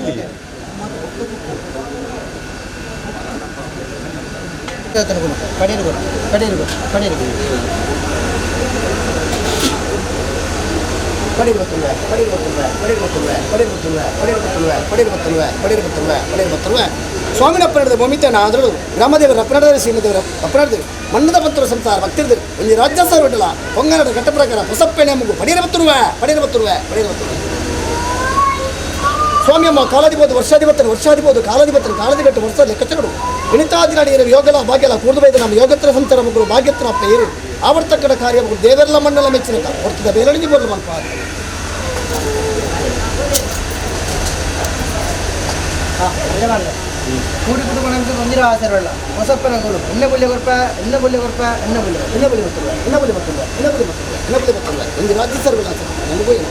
ಪಡೀರು ಪಡೀರು ಪಡೀರು ಪಡೀರು ಗೊತ್ತಲ್ವ ಪಡೀರು ಗೊತ್ತಲ್ವ ಪಡೀರು ಗೊತ್ತಲ್ವ ಪಡೀರು ಗೊತ್ತಲ್ವ ಪಡೀರು ಗೊತ್ತಲ್ವ ಪಡೀರು ಗೊತ್ತಲ್ವ ಪಡೀರು ಗೊತ್ತಲ್ವ ಪಡೀರು ಗೊತ್ತಲ್ವ. ಸ್ವಾಮಿನಪ್ಪ ನಡೆದ ಭೂಮಿತನ ಆದರೂ ಗ್ರಾಮದೇವರ ಅಪ್ಪನಾಡದೇವರು ಶ್ರೀಮದೇವರ ಅಪ್ಪನಾಡದೇವರು ಮಣ್ಣದ ಪತ್ರ ಸಂಸಾರ ಭಕ್ತಿರ್ದರು ಒಂದು ರಾಜ್ಯ ಸರ್ ಬಿಟ್ಟಲ್ಲ ಪೊಂಗನಡ ಘಟ್ಟ ಪ್ರಕಾರ ಹೊಸಪ್ಪೆಣೆ ಮಗು ಪಡೀರ ಬತ್ತುರುವ ಪಡೀರ ಬತ್ತುರುವ ಪಡೀರ ಬತ್ತುರುವ. ಸ್ವಾಮಿಯಮ್ಮ ಕಾಲಾಧಿಪತಿ ವರ್ಷಾಧಿಪತನ ವರ್ಷಾಧಿಪತಿ ಕಾಲಾಧಿಪತನ ಕಾಲಾಧಿಗಟ್ಟು ವರ್ಷ ಲೆಕ್ಕಚರಡು ಗಣಿತಾದಿನಾಡಿ ಯೋಗಲ ಭಾಗ್ಯಲ ಕೂರ್ದು ಬೈದ ನಮ್ಮ ಯೋಗತ್ರ ಸಂತರ ಮಕ್ಕಳು ಭಾಗ್ಯತ್ರ ಅಪ್ಪ ಏರು ಆವರ್ತಕ್ಕಡ ಕಾರ್ಯ ಮಗಳು ದೇವರೆಲ್ಲ ಮಣ್ಣೆಲ್ಲ ಮೆಚ್ಚಿನ ಹೊರ್ತದ ಬೇಲಣಿಗೆ ಬರಲು ಮಲ್ಪ. ಕೂಡಿ ಕುಟುಂಬ ಒಂದಿರ ಆಸೆರಲ್ಲ ಹೊಸಪ್ಪನ ಗುರು ಎಣ್ಣೆ ಬುಲ್ಲೆ ಕೊರ್ಪ ಎಣ್ಣೆ ಬುಲ್ಲೆ ಕೊರ್ಪ ಎಣ್ಣೆ ಬುಲ್ಲೆ. ಎಣ್ಣೆ ಬಲಿ ಬರ್ತಲ್ಲ ಎಣ್ಣೆ ಬಲಿ ಬರ್ತಲ್ಲ ಎಣ್ಣೆ ಬಲಿ ಬರ್ತಲ್ಲ ಎಣ್ಣೆ ಬಲಿ ಬರ್ತಲ್ಲ ಒಂದು ರಾಜ್ಯ ಸರ್ವಲ್ಲ ನನಗೂ ಏನು.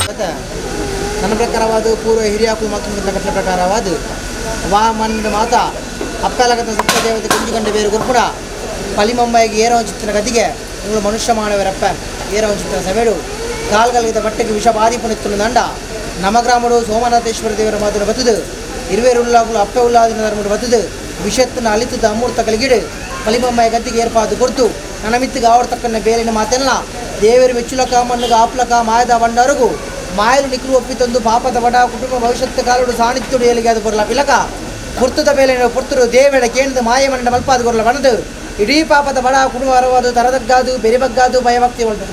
ಮತ್ತೆ ನನ್ನ ಪ್ರಕಾರವಾದ ಪೂರ್ವ ಹಿರಿಯಾಕು ಮತ್ತು ಕಟ್ಟಲ ಪ್ರಕಾರವಾದ ವಾ ಮಣ್ಣಿನ ಮಾತ ಅಪ್ಪಲಗತ ಸಪ್ತ ದೇವತೆ ಕುಂಜುಗಂಡ ಬೇರು ಗುರ್ಪುಡ ಪಲಿಮಂಬೈಗೆ ಏರೋ ಚಿತ್ತಿನ ಗತಿಗೆ ಇವುಗಳು ಮನುಷ್ಯ ಮಾನವರಪ್ಪ ಏರೋ ಚಿತ್ತಿನ ಸಮೇಡು ಕಾಲ್ಗಲ್ಗಿದ ಬಟ್ಟೆಗೆ ವಿಷ ಬಾಧಿಪುನಿತ್ತುನ ದಂಡ ನಮಗ್ರಾಮಡು ಸೋಮನಾಥೇಶ್ವರ ದೇವರ ಮಾತನ್ನು ಬತ್ತದು ಇರುವೇರುಲ್ಲಾಗುಲು ಅಪ್ಪೆ ಉಲ್ಲಾದಿನ ಧರ್ಮಡು ಬತ್ತದು ವಿಷತ್ತನ್ನು ಅಲಿತದ ಅಮೂರ್ತ ಕಲಿಗಿಡು ಪಲಿಮಂಬೈ ಗತಿಗೆ ಏರ್ಪಾದು ಕೊಡ್ತು ನನ್ನ ಮಿತ್ತಿಗೆ ಆವರ್ತಕ್ಕನ್ನ ಬೇಲಿನ ಮಾತೆಲ್ಲ ದೇವರು ಮೆಚ್ಚುಲಕ ಮಣ್ಣುಗ ಆಪ್ಲಕ ಮಾಯದ ಬಂಡಾರುಗು ಮಾಯಲು ನಿಕ್ರು ಒಪ್ಪಿತಂದು ಪಾಪದ ಬಡ ಕುಟುಂಬ ಭವಿಷ್ಯತ್ತು ಕಾಲುಡು ಸಾಣಿತ್ಯುಡು ಏಲಿಗೆ ಅದು ಬರಲ ಪಿಲಕ. ಪುರ್ತುದ ಬೇಲೆ ಪುರ್ತುರು ದೇವೆಡ ಕೇಂದ್ರ ಮಾಯ ಮಂಡ ಮಲ್ಪಾದ ಕೊರಲ ಬಣದು ಇಡೀ ಪಾಪದ ಬಡ ಕುಟುಂಬ ಅರವಾದು ತರದಗ್ಗಾದು ಬೆರಿಬಗ್ಗಾದು ಭಯಭಕ್ತಿ ಒಂಜಿ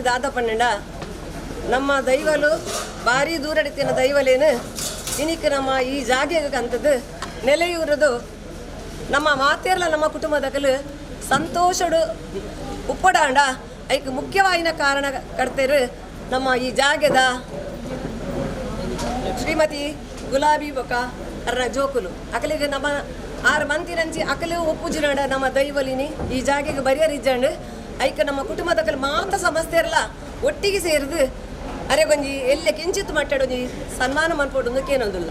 ದಾದಪಣ್ಣಂಡ ನಮ್ಮ ದೈವಲು ಭಾರಿ ದೂರಡಿತಿನ ದೈವಲೇನು ಇನಿಕ್ ನಮ್ಮ ಈ ಜಾಗೆಗೆ ಅಂತದ್ದು ನೆಲೆಯೂರದು ನಮ್ಮ ಮಾತೇರ್ಲ ನಮ್ಮ ಕುಟುಂಬದಕಲು ಸಂತೋಷಡು ಉಪ್ಪಡಾಂಡ ಐಕ್ ಮುಖ್ಯವಾಯಿನ ಕಾರಣ ಕಡ್ತೇರು ನಮ್ಮ ಈ ಜಾಗೆದ ಶ್ರೀಮತಿ ಗುಲಾಬಿ ಬೊಕ ಅರ್ನ ಜೋಕುಲು ಅಕಲಿಗೆ ನಮ್ಮ ಆರು ಮಂತಿನಂಚಿ ಅಕಲು ಒಪ್ಪುಜಿನಾಡ ನಮ್ಮ ದೈವಲಿನಿ ಈ ಜಾಗೆಗೆ ಬರಿಯರಿಜ್ಜಂಡು ಐಕ ನಮ್ಮ ಕುಟುಂಬದಕಲು ಮಾತ ಸಮಸ್ಯೆ ಇರಲ್ಲ ಒಟ್ಟಿಗೆ ಸೇರಿದು ಅರೆ ಗೊಂಜಿ ಎಲ್ಲ ಕಿಂಚಿತ್ ಮಟ್ಟಡೊಂಜಿ ಸನ್ಮಾನ ಮನ್ಪೊಡೊಂದು ಕೇನೊಂದುಲ್ಲ.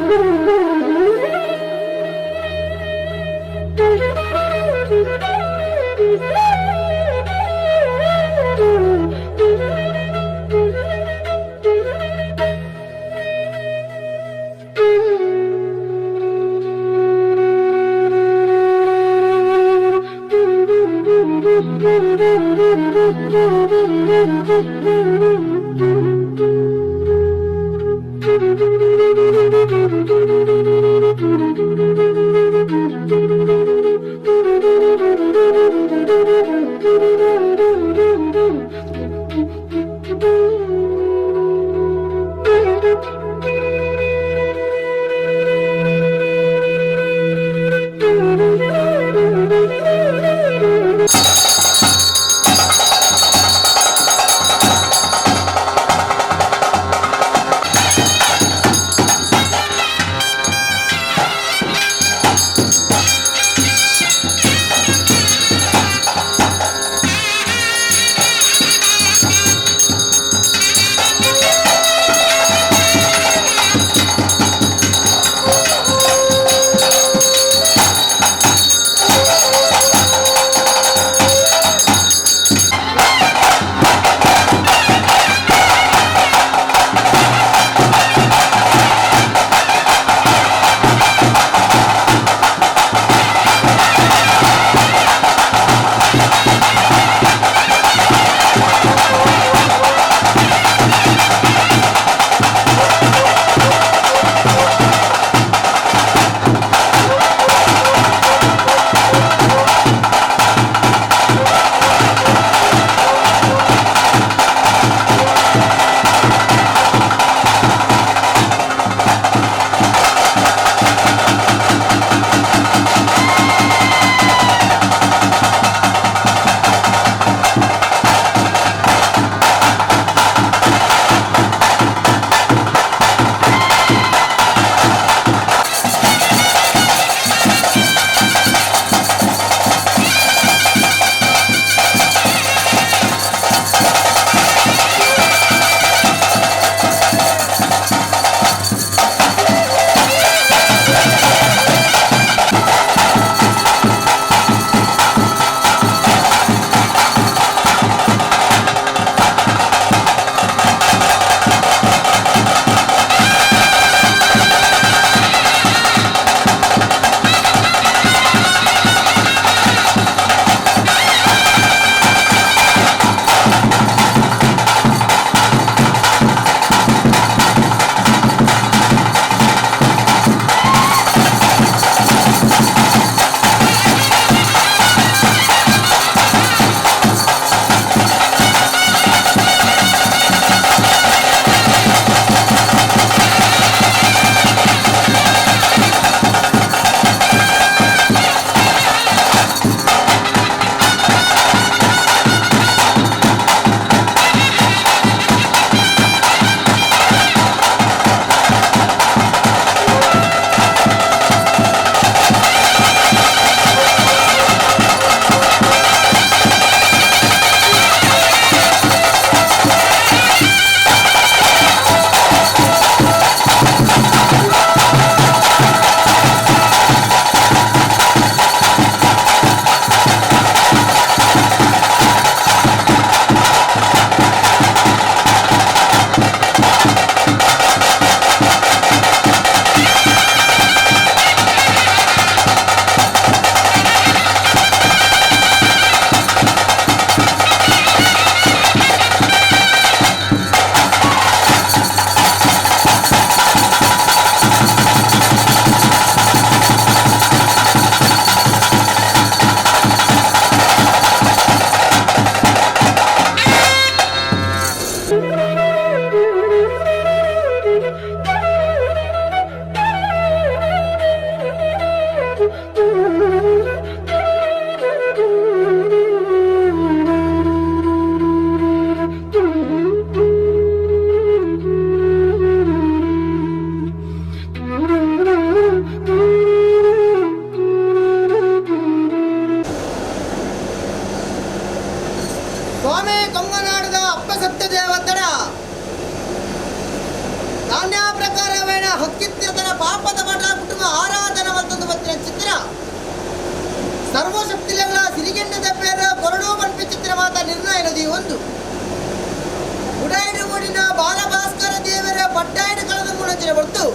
Thank you. ಪಾಪದ ಮಠ ಕುಟುಂಬ ಆರಾಧನೆ ಮತ್ತೊಂದು ಬತ್ತಿನ ಚಿತ್ರ ಸರ್ವಶಕ್ತಿಗಳ ಸಿರಿಗೆಂಡದ ಪೇರ ಕೊರಡು ಪನ್ಪಿ ಚಿತ್ರ ಮಾತ ನಿರ್ಣಯ ನದಿ ಒಂದು ಉಡಾಯಿಡು ಮೂಡಿನ ಬಾಲಭಾಸ್ಕರ ದೇವರ ಪಟ್ಟಾಯಿಡು ಕಳೆದ ಮೂಡಂಚಿನ ಹೊರತು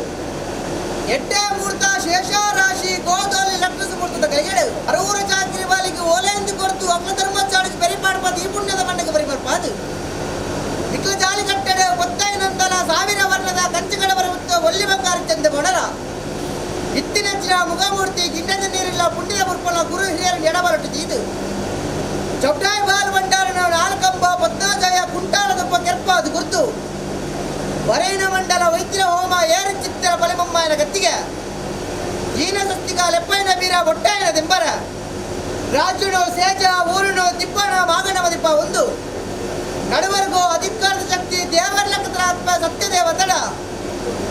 ಎಡ್ಡೆ ಮೂರ್ತ ಶೇಷರಾಶಿ ಗೋದೋಲಿ ಲಗ್ನ ಮುಹೂರ್ತದ ಕೈಗಡೆ ಅರವೂರ ಚಾಕ್ರಿ ಬಾಲಿಗೆ ಓಲೆಂದು ಕೊರತು ಅಗ್ನ ಧರ್ಮಚಾಡಿಗೆ ಬೆರಿಪಾಡ್ಪಾದು ಈ ಪುಣ್ಯದ ಮಣ್ಣಗೆ ಬರಿಪಾಡ್ಪಾದು ಇಕ್ಲ ಜಾಲಿ ಕಟ್ಟಡ ಒತ್ತಾಯಿನಂತಲ ಸಾವಿರ ವರ್ಣದ ಕಂಚುಗಳ ಬರುತ್ತ ಒಲ್ಲಿ ಬಂಗಾರ ಚಂದ ಬಡರ ಇತ್ತಿನಂಚಿನ ಮುಖಮೂರ್ತಿ ಗಿಡ್ಡದ ನೀರಿಲ್ಲ ಪುಣ್ಯದ ಮುರ್ಪಲ ಗುರು ಹಿರಿಯರ ಎಡಬರಟ್ಟು ಇದು ಚೌಟಾಯಿ ಬಾಲ್ ಭಂಡಾರನ ನಾಲ್ಕಂಬ ಪದ್ಮಾಜಯ ಕುಂಟಾಲದೊಬ್ಬ ಕೆರ್ಪ ಅದು ಗುರ್ತು ವರೈನ ಮಂಡಲ ವೈದ್ಯ ಹೋಮ ಏರು ಚಿತ್ತರ ಬಲಿಮಮ್ಮನ ಗತ್ತಿಗೆ ದೀನ ಸಸ್ತಿಕ ಲೆಪ್ಪೈನ ಬೀರ ಒಟ್ಟಾಯನ ದಿಂಬರ ರಾಜುನು ಸೇಜ ಊರುನು ತಿಪ್ಪಣ ಮಾಗಣ ಮದಿಪ ಒಂದು ನಡುವರೆಗೂ ಅಧಿಕಾರದ ಶಕ್ತಿ ದೇವರ ಲೆಕ್ಕದ ಆತ್ಮ ಸತ್ಯದೇವತಡ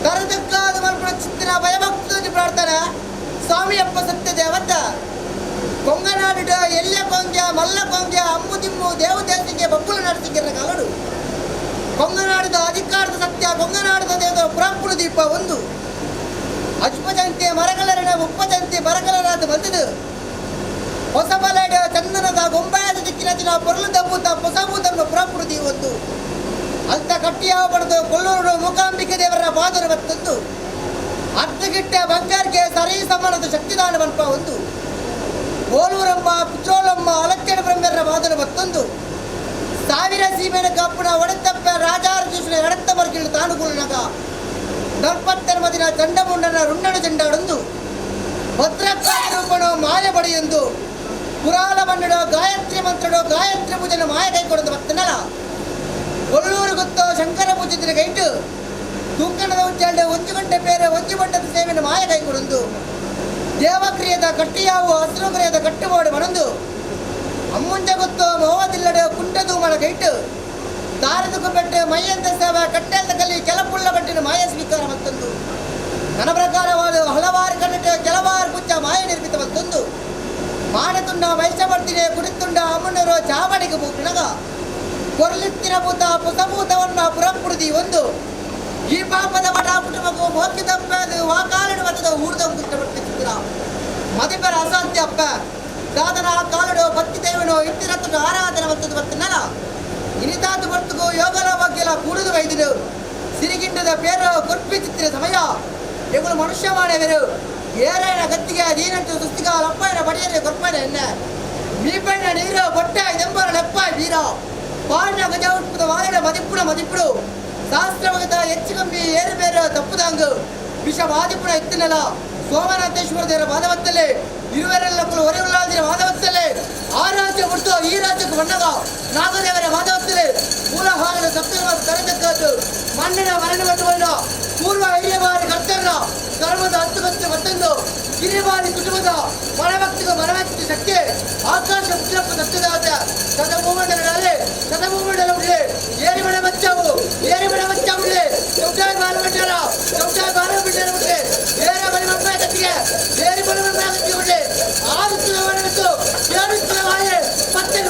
ಕರದಕ್ಕಾದ ಮಲ್ಪುಣ ಚಿತ್ತಿನ ಭಯಭಕ್ತಿ ಪ್ರಾರ್ಥನೆ ಸ್ವಾಮಿಯಪ್ಪ ಸತ್ಯದೇವತ కొంగనాడు ఎల్లె కొంగ మల్ల కొంగ అమ్ము తిమ్ము ದೇವದೇಶಕ್ಕೆ ಬಬ್ಬುಲು ನಡೆಸಿಕ್ಕಿರ ಕಾಲಡು ಕೊಂಗನಾಡದ ಅಧಿಕಾರದ ಸತ್ಯ ಕೊಂಗನಾಡದ ದೇವದ ಪುರಂಪುಡು ದೀಪ ಒಂದು ಅಜ್ಪಜಂತೆ ಮರಗಲರನ ಉಪ್ಪಜಂತೆ ಮರಗಲರಾದ ಬಂದದು. ಹೊಸಬಲಡ ಚಂದನದ ಗೊಂಬಾಯದ ದಿಕ್ಕಿನ ದಿನ ಪೊರಲು ದಬ್ಬುತ್ತ ಹೊಸಬೂತನ್ನು ಪುರಂಪುಡು ದೀ ಒಂದು ಅಂತ ಕಟ್ಟಿಯ ಪಡೆದು ಕೊಲ್ಲೂರು ಮೂಕಾಂಬಿಕೆ ದೇವರ ಬಾದರು ಬತ್ತಂದು. ಅರ್ಧಗಿಟ್ಟ ಬಂಗಾರಿಗೆ ಸರಿ ಸಮಾನದ ಶಕ್ತಿದಾನ ಬನ್ಪ ಒಂದು. ಕೋಲೂರಮ್ಮ ಪುತ್ರೋಲಮ್ಮ ಅಲಚ್ಚಡ ಬ್ರಹ್ಮರ ಬಾದನ ಬತ್ತೊಂದು. ಸಾವಿರ ಸೀಮೆನ ಕಾಪುನ ಒಡೆತಪ್ಪ ರಾಜಾರ್ಜುನ ಎಡತ್ತ ಬರ್ಗಿಳು ತಾನುಗುಳನಗ ನಲ್ಪತ್ತೆರಮದಿನ ಚಂಡಮುಂಡನ ರುಂಡನ ಚೆಂಡಾಡೊಂದು. ಭದ್ರಕಾಳಿ ರೂಪಣೋ ಮಾಯ ಬಡಿಯೊಂದು. ಪುರಾಣ ಮನ್ನಡೋ ಗಾಯತ್ರಿ ಮಂತ್ರಡೋ ಗಾಯತ್ರಿ ಪೂಜನ ಮಾಯ ಕೈ ಕೊಡದು ಬತ್ತನಲ ಕೊಲ್ಲೂರು ಗೊತ್ತೋ ಶಂಕರ ಪೂಜೆ ಕೈಟು ತೂಕಣದ ಉಜ್ಜಾಲ್ಡೆ ಒಂಜು ಗಂಟೆ ಬೇರೆ ಒಂಜು ಬಂಡದ ಸೇವೆನ ಮಾಯ ಕೈ ಕೊಡೊಂದು. ದೇವಕ್ರಿಯದ ಕಟ್ಟಿಯಾವು ಹಸಿರು ಕ್ರಿಯದ ಕಟ್ಟುಬೋಡು ಮನಂದು. ಅಮ್ಮುಂಜ ಗೊತ್ತೋ ಮೋವದಿಲ್ಲಡೆ ಕುಂಟದೂಮನ ಕೈಟು ದಾರದಕ್ಕೂ ಬೆಟ್ಟೆ ಮೈಯಂತ ಸೇವೆ ಕಟ್ಟೆಲ್ದ ಕಲಿ ಕೆಲಪುಳ್ಳ ಬಟ್ಟಿನ ಮಾಯ ಸ್ವೀಕಾರ ಮತ್ತೊಂದು. ನನ್ನ ಪ್ರಕಾರವಾದ ಹಲವಾರು ಕನ್ನಡ ಕೆಲವಾರು ಪುಚ್ಚ ಮಾಯ ನಿರ್ಮಿತ ಮತ್ತೊಂದು. ಮಾಡತುಂಡ ವೈಶ್ಯ ಕುಡಿತುಂಡ ಅಮ್ಮನವರು ಚಾವಡಿಗೆ ಬೂಪಿನಗ ಕೊರಲಿತ್ತಿನ ಭೂತ ಪುಸಭೂತವನ್ನ ಪುರಂಪುಡುದಿ ಒಂದು. ಈ ಪಾಪದ ಮಠ ಕುಟುಂಬಕ್ಕೂ ಮೋಕಿ ತಪ್ಪದು ವಾಕಾಲಡು ಮತದ ಊರ್ದ ಚಿತ್ರ ಮದಿಪರ ಅಸಾಧ್ಯ ಅಪ್ಪ ದಾದನ ಕಾಲಡು ಭಕ್ತಿ ದೇವನು ಇತ್ತಿರತ್ತು ಆರಾಧನೆ ಮತ್ತದು ಬರ್ತನಲ್ಲ ಇನಿತಾತು ಬರ್ತುಗು ಯೋಗಲ ಬಗ್ಗೆಲ ಕೂಡುದು ವೈದ್ಯರು ಸಿರಿಗಿಂಡದ ಪೇರು ಕೊರ್ಪಿ ಚಿತ್ರ ಸಮಯ ಎಗಳು ಮನುಷ್ಯ ಮಾಡವರು ಏರೈನ ಗತ್ತಿಗೆ ದೀನಂತು ಸುಸ್ತಿಗ ಲಪ್ಪೈನ ಬಡಿಯರೆ ಕೊರ್ಪೈನ ಎನ್ನ ಮೀಪೈನ ನೀರು ಬೊಟ್ಟೆ ದೆಂಬರ ಲೆಪ್ಪ ವೀರ ಪಾಡಿನ ಗಜ ಉಟ್ಪದ ವಾಯನ ಮದಿಪ್ಪುಡ ಮದಿಪ್ಪುಡು ಶಾಸ್ತ್ರವಗತ ಹೆಚ್ಚು ಕಮ್ಮಿ ಏರು ಬೇರೆ ತಪ್ಪುದಾಂಗು ವಿಷವಾದಿಪುಣ ಎತ್ತಿನಲ ಸೋಮನಾಥೇಶ್ವರ ದೇವರ ವಾದವತ್ತಲೆ ಇರುವರೆಲ್ಲಕ್ಕೂ ಒರೆ ಉಳ್ಳಾದಿರ ವಾದವತ್ತಲೆ ಆ ರಾಜ್ಯ ಬಿಡ್ತು ಈ ರಾಜ್ಯಕ್ಕೆ ಬಂದಾಗ ನಾಗದೇವರ ವಾದವತ್ತಲೆ ಮೂಲ ಹಾಲಿನ ಸಪ್ತಮ ತರತಕ್ಕದ್ದು ಮಣ್ಣಿನ ಮರಣ ಬಟ್ಟುವಲ್ಲ ಪೂರ್ವ ಹಿರಿಯ ಬಾರಿ ಕರ್ತರ್ನ ಕರ್ಮದ ಹತ್ತು ಗತ್ತು ಮತ್ತೊಂದು ಕಿರಿಬಾರಿ ಕುಟುಂಬದ ಮನಭಕ್ತಿಗೂ ಮನಭಕ್ತಿ ಶಕ್ತಿ ಆಕಾಶ ಉಗ್ರಪ್ಪ ಸತ್ಯದಾತ ಶತಭೂಮಂಡಲದಲ್ಲಿ ಶತಭೂಮಂಡಲ ಉಳ್ಳೆ ಏರಿಮಣ ಬಚ್ಚಾವು ಏರಿಮಣ ಬಚ್ಚ ಉಳ್ಳೆ ಚೌಟಾಯಿ ಬಾಲ ಮಂಡಲ ಚೌಟಾಯಿ ಬಾಲ ಮಂಡಲ ಉಳ್ಳೆ ಏರ ಬಲಿ ಮಪ್ಪ ಕತ್ತಿಗೆ ಏರಿ ಬಲಿ ಮಪ್ಪ ಕತ್ತಿಗೆ ಉಳ್ಳೆ ಆರು ತುಲವನತ್ತು ಏಳು ತುಲವಾಯೆ ಪತ್ತೆ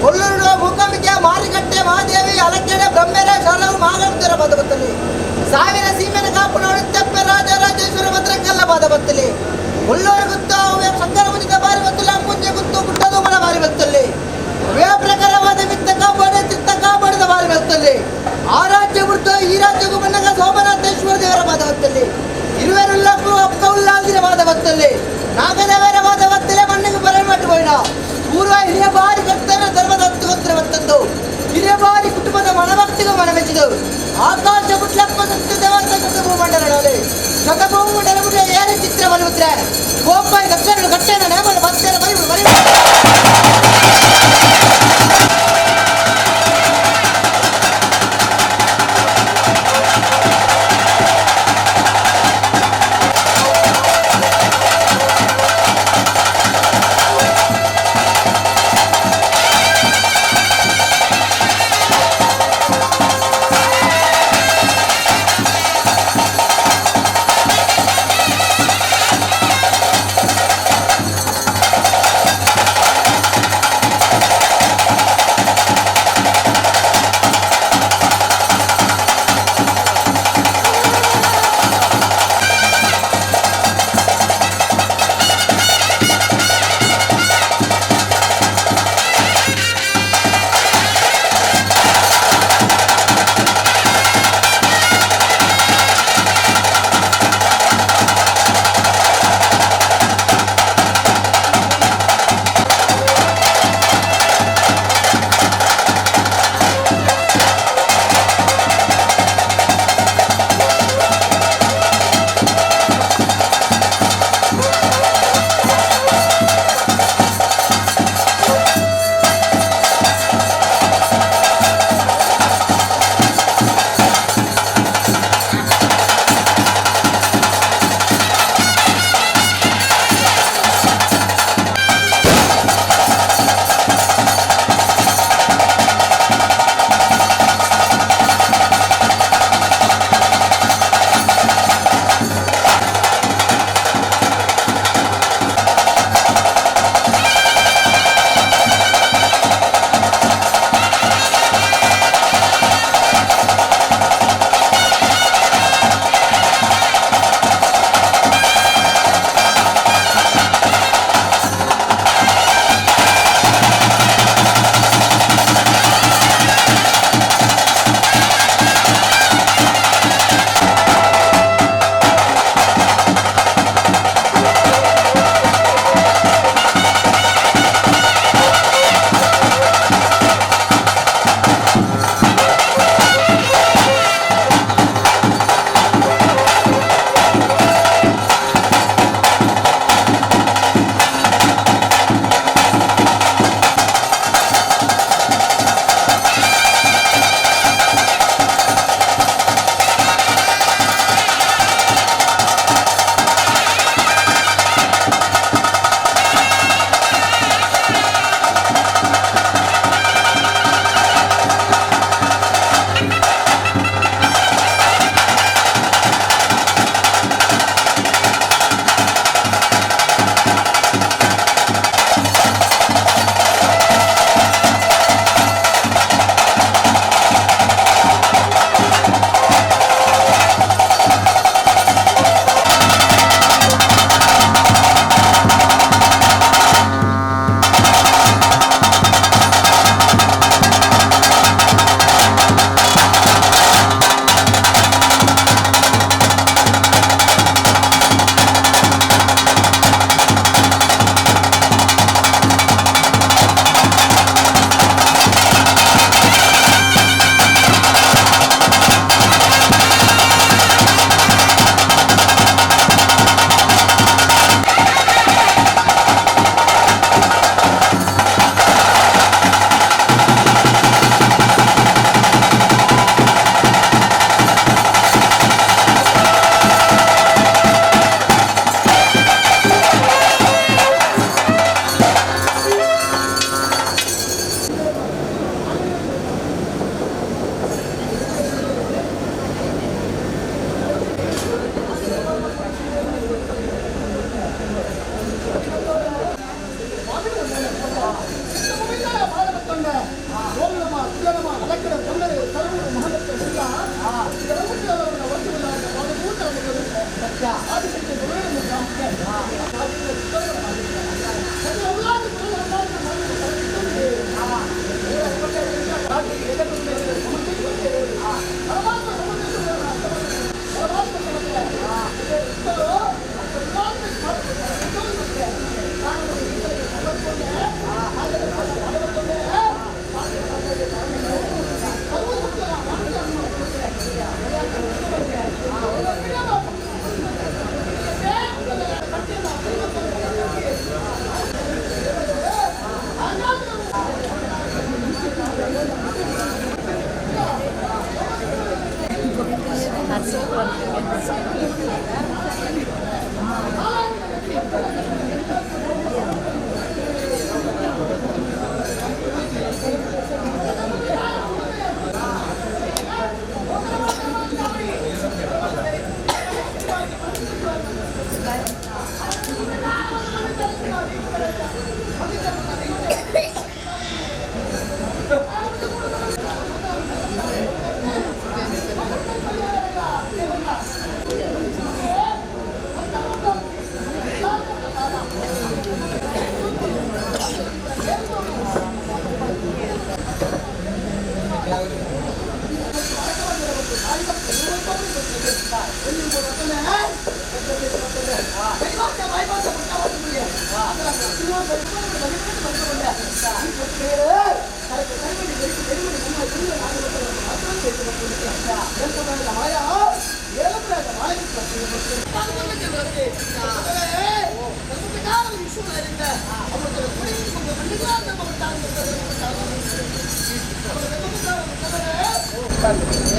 ಕೊಲ್ಲೂರು ಮೂಕಾಂಬಿಕೆ ಮಾರಿಕಟ್ಟೆ ಮಹಾದೇವಿ ಅಲಕೆರೆ ಬ್ರಹ್ಮೆರೆ ಶಾಲವು ಮಾಗಂತರ ಪಾದ ಬತ್ತಲಿ. ಸಾವಿರ ಸೀಮೆನ ಕಾಪು ನೋಡುತ್ತಪ್ಪೆ ರಾಜ ರಾಜೇಶ್ವರ ಭದ್ರಕ್ಕೆಲ್ಲ ಪಾದ ಬತ್ತಲಿ. ಕೊಲ್ಲೂರು ಗುತ್ತು ಶಂಕರ ಮುಜಿತ ಬಾರಿ ಬತ್ತಲಿ. ಅಂಬುಂಜೆ ಗುತ್ತು ಗುಡ್ಡದೂಮನ ಬಾರಿ ಬತ್ತಲಿ. ವೇ ಪ್ರಕಾರವಾದ ಮಿತ್ತ ಕಾಪಾಡ ಚಿತ್ತ ಕಾಪಾಡಿದ ಬಾರಿ ಬತ್ತಲಿ. ಆ ರಾಜ್ಯ ಬಿಡ್ತು ಈ ರಾಜ್ಯಕ್ಕೂ ಬಂದಾಗ ಸೋಮನಾಥೇಶ್ವರ ದೇವರ ಪಾದ ಬತ್ತಲಿ. ಇರುವೆರುಲ್ಲಕ್ಕೂ ಅಕ್ಕ ಉಲ್ಲಾಲ್ದಿನ ಪಾದ ಬತ್ತಲಿ. ನಾಗದೇವರ ಪಾದ ಬತ್ತಲೆ. ಮಣ್ಣಿಗೆ ಬರಲ್ಮಟ್ಟು ಹೋಯ್ನ ಪೂರ್ವ ಹಿರಿಯ ಬಾರಿ ಕರ್ತನ ಧರ್ಮದ ಹತ್ತು ಗೊತ್ತಿರ ಬತ್ತಂದು ಹಿರಿಯ ಬಾರಿ ಕುಟುಂಬದ ಮನಭಕ್ತಿಗೂ ಮನಮೆಚ್ಚಿದವು. ಆಕಾಶ ಬುಟ್ಲಪ್ಪ ಸತ್ಯ ದೇವತ ಶತಭೂಮಂಡಲದಲ್ಲಿ ಶತಭೂಮಂಡಲ ಬಿಟ್ಟರೆ ಏನೇ ಚಿತ್ರ ಬರುತ್ರೆ ಗೋಪಾಯಿ ಕಟ್ಟೆಗಳು ಕಟ್ಟೆನ ನೇಮಲು ಬತ್ತೆರ ಬರಿ ಬರಿ.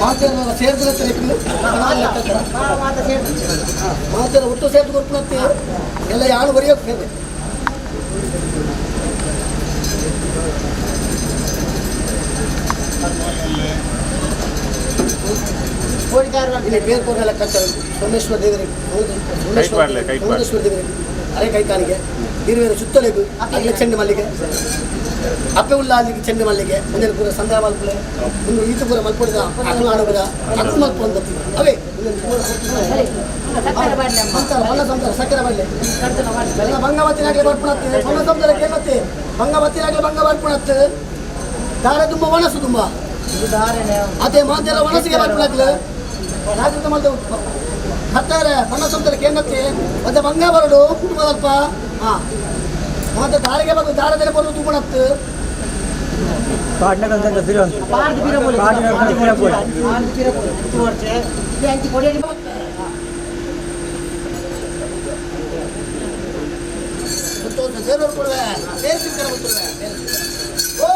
ಮಾತೆಲ್ಲ ಸೇರ್ದು ಮಾತೆಲ್ಲ ಒಟ್ಟು ಸೇರ್ದು ಕೊರ್ಪುನತ್ತೆ ಎಲ್ಲ ಯಾಳು ಬರೆಯೋಕೆ ಸೇರ್ದೆ. ಇಲ್ಲಿ ಬೇರೆ ಕೋರ್ನೆಲ್ಲ ಕಲ್ಚರ್ ಸೋಮೇಶ್ವರ ದೇವರಿಗೆ, ಸೋಮೇಶ್ವರ ದೇವರಿಗೆ ಅರೆ ಕೈಕಾಲಿಗೆ ಇರುವೇರು ಸುತ್ತಲೆಗು ಅಗಲ ಚೆಂಡು ಮಲ್ಲಿಗೆ ಅಪ್ಪೆ ಉಲ್ಲ ಅಲ್ಲಿಗೆ ಚೆಂಡು ಮಲ್ಲಿಗೆ ಮುಂದೆ ಪೂರ ಸಂಧ್ಯಾ ಮಲ್ಪುಲೆ ಇನ್ನು ಈತ ಪೂರ ಮಲ್ಪೊಡಿದ ಅಕಲು ಆಡೋದ ಅಕಲು ಮಲ್ಪೊಂದು ಅವೇ ಸಂಸಾರ ಬಲ್ಲ ಸಂಸಾರ ಸಕ್ಕರೆ ಬಲ್ಲೆ ಎಲ್ಲ ಬಂಗವತ್ತಿನಾಗಲೇ ಬರ್ಪುಣತ್ತೆ ಬಲ್ಲ ಸಂಸಾರ ಕೇಳತ್ತೆ ಬಂಗವತ್ತಿನಾಗಲೇ ಬಂಗ ಬರ್ಪುಣತ್ತೆ ದಾರ ತುಂಬ ಒಣಸು ತುಂಬ ಅದೇ ಮಾತೆಲ್ಲ ಒಣಸಿಗೆ ಬರ್ಪುಣಕ್ಲೆ ರಾತ್ರಿ ಮಲ್ದ ಹತ್ತಾರೆ ಬಣ್ಣ ಸಂಸಾರ ಕೇಂದ್ರಕ್ಕೆ ಮತ್ತೆ ಬಂಗ ಬರಡು ಕುಟುಂಬದಲ್ಪ ಹಾಂ ಮತ್ತೆ ದಾರಿಗೆ ಬಂದು ದಾರದಲ್ಲಿ ಬರೋದು ತುಗುಣತ್ತು. ಸೇರೋರು ಕೊಡುವೆ ಬೇರೆ ಸಿಗ್ತಾರೆ ಗೊತ್ತಿಲ್ಲ. ಓ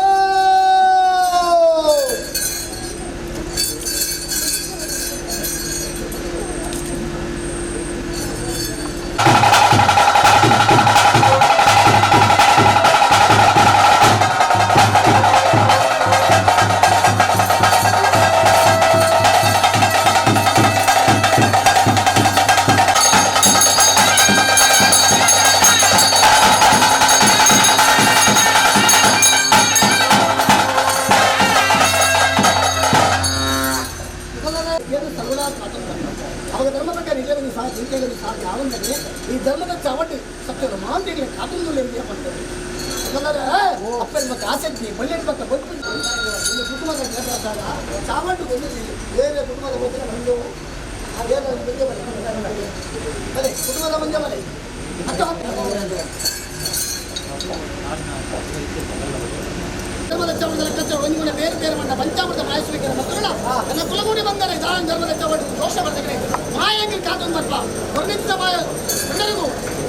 ಅವಾಗ ಧರ್ಮ ಪ್ರಕಾರ ನಿಜವಾಗಿ ಸಾಧ್ಯ ಸಾಧ್ಯ ಆವಂದರೆ ಈ ಧರ್ಮದ ಚಾವಟಿ ಸತ್ಯದ ಮಾಂತಿಗೆ ಕಾತುಂದುಲ್ಲ ಪಡ್ತಾರೆ. ಯಾಕಂದ್ರೆ ಅಪ್ಪನ ಮತ್ತೆ ಆಸಕ್ತಿ ಬಳ್ಳಿ ಪಕ್ಕ ಬದುಕು ಒಂದು ಕುಟುಂಬದ ಚಾವಟು ಒಂದು ಬೇರೆ ಕುಟುಂಬದ ಬಗ್ಗೆ ಒಂದು ಆ ಬೇರೆ ಮುಂದೆ ಬಲೆ ಅದೇ ಕುಟುಂಬದ ಮುಂದೆ ಬಲೆ ಅಥವಾ ಧರ್ಮದ ಚೌಡದ ಲೆಕ್ಕಾಚಾರ ಒಂದಿನ ಬೇರೆ ಬೇರೆ ಮಂಡ ಪಂಚಾಮೃತ ಮಾಯಸ್ವಿಕರ ಮಕ್ಕಳ ನನ್ನ ಕುಲಗೂಡಿ ಬಂದರೆ ದಾನ ಧರ್ಮದ ಚೌಡ ದೋಷ ಬರ್ತದೆ ಮಾಯಂಗೆ ಕಾತೊಂದು ಬರ್ಪ ವರ್ಣಿತ ಮಾಯ ಎಲ್ಲರಿಗೂ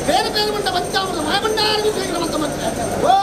ಬೇರೆ ಬೇರೆ ಮಂಡ ಪಂಚಾಮೃತ ಮಾಯಭಂಡಾರಿಗೂ ಸ್ವೀಕರ ಮಂತ ಮತ್ತೆ ಓ.